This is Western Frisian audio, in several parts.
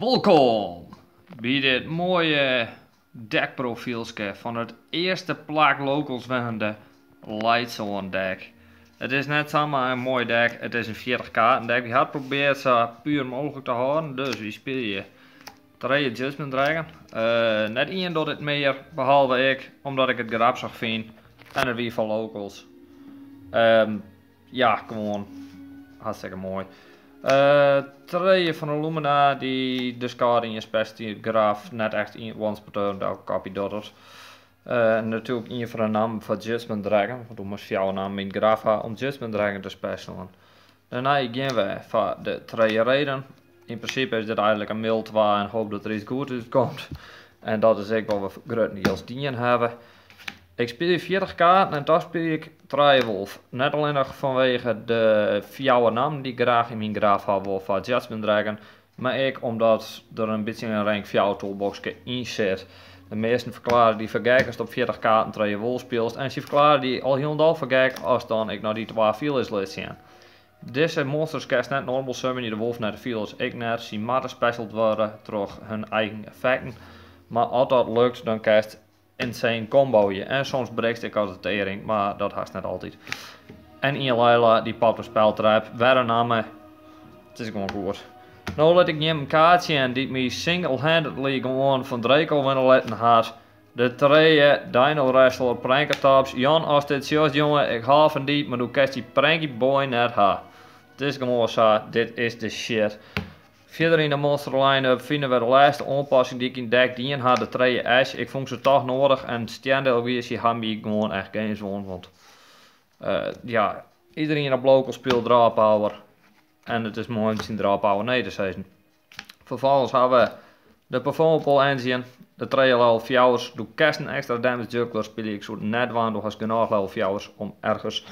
Wolkom by dit moaie deckprofielske fan it earste plak locals winnende Lightsworn deck. It is net samar in moai deck, it is in 40 kaarten deck. Wy ha probearre sa puer mooglik te hâlden, dus wy spylje trije Judgment Dragon. Net ien docht it mear, behalve ik, omdat ik it grappich fyn. En it wie foar locals. Ja, gewoan hartstikke moai. Trije fan de Lumina, dy discard yn je special grave, net echt once per turn, de copy docht it. Natuerlik ien fan de nammen foar Judgment Dragon, want do moatst fjouwer nammen yn it grave ha om Judgment Dragon te specialen. Dêrnei gean we foar de trije Raiden. Yn prinsipe is dit eigentlik in mill 2 en hoop dat der yts goed útkomt. En dat is ek wat we gruttendiels dien hawwe. Ik spylje 40 kaarten en dan spylje ik trije Wolf. Net allinnich fanwege de fjouwer nammen dy't ik graach yn myn grave ha wol foar Judgment Dragon, mar ek omdat der in bytsje in rank 4 toolboxke yn sit. De measten ferklearje dy foar gek ast op 40 kaarten trije Wolf spylest en se ferklearje dy al hielendal foar gek as dan ik nei dy twa files lit sjen. Dizze monsters kinst net normal summonje, de Wolf net, de files ek net. Se moatte speciald wurde troch hun eigen effekten. Mar as dat lukt, dan kinst insane comboje. En soms brekst ek as de tering, mar dat hast net altyd. En ien Lyla, dy popt in spell trap. Wer in namme. It is gewoan goed. No lit ik jim in kaart sjen dy't my single-handedly gewoan fan Draco winne litten hat. De trije Dino Wrestler Prankertops. Jan, as dit sjochst, jonge, ik hâld fan dy, mar do kinst dy Pranky Boy net ha. It is gewoan sa, dit is de shit. Fierder yn de monster line-up fine we de lêste oanpassing dy't ik yn deck dien ha, de trije Ash. Ik fûn se toch nedich en stjendel ha my gewoan echt games wûn, want ja, iedereen op local speelt draw power. En it is moai om syn draw power nee te sizzen. Ferfolgens hawwe we de Performapal Engine, de trije level 4. Do kinst in ekstra damage juggler spylje. Ik soe it net dwaan, do hast genôch level 4 om ergens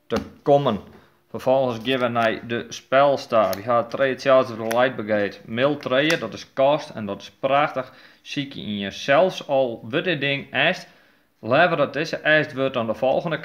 te kommen. Ferfolgens gean we nei de spells ta. Wy ha trije Charge of the Light Brigade. Mill trije, dat is cost en dat is prachtich. Sykje yn je, sels al wurdt dit ding echt, leaver dat dizze echt wurdt dan de folgjende.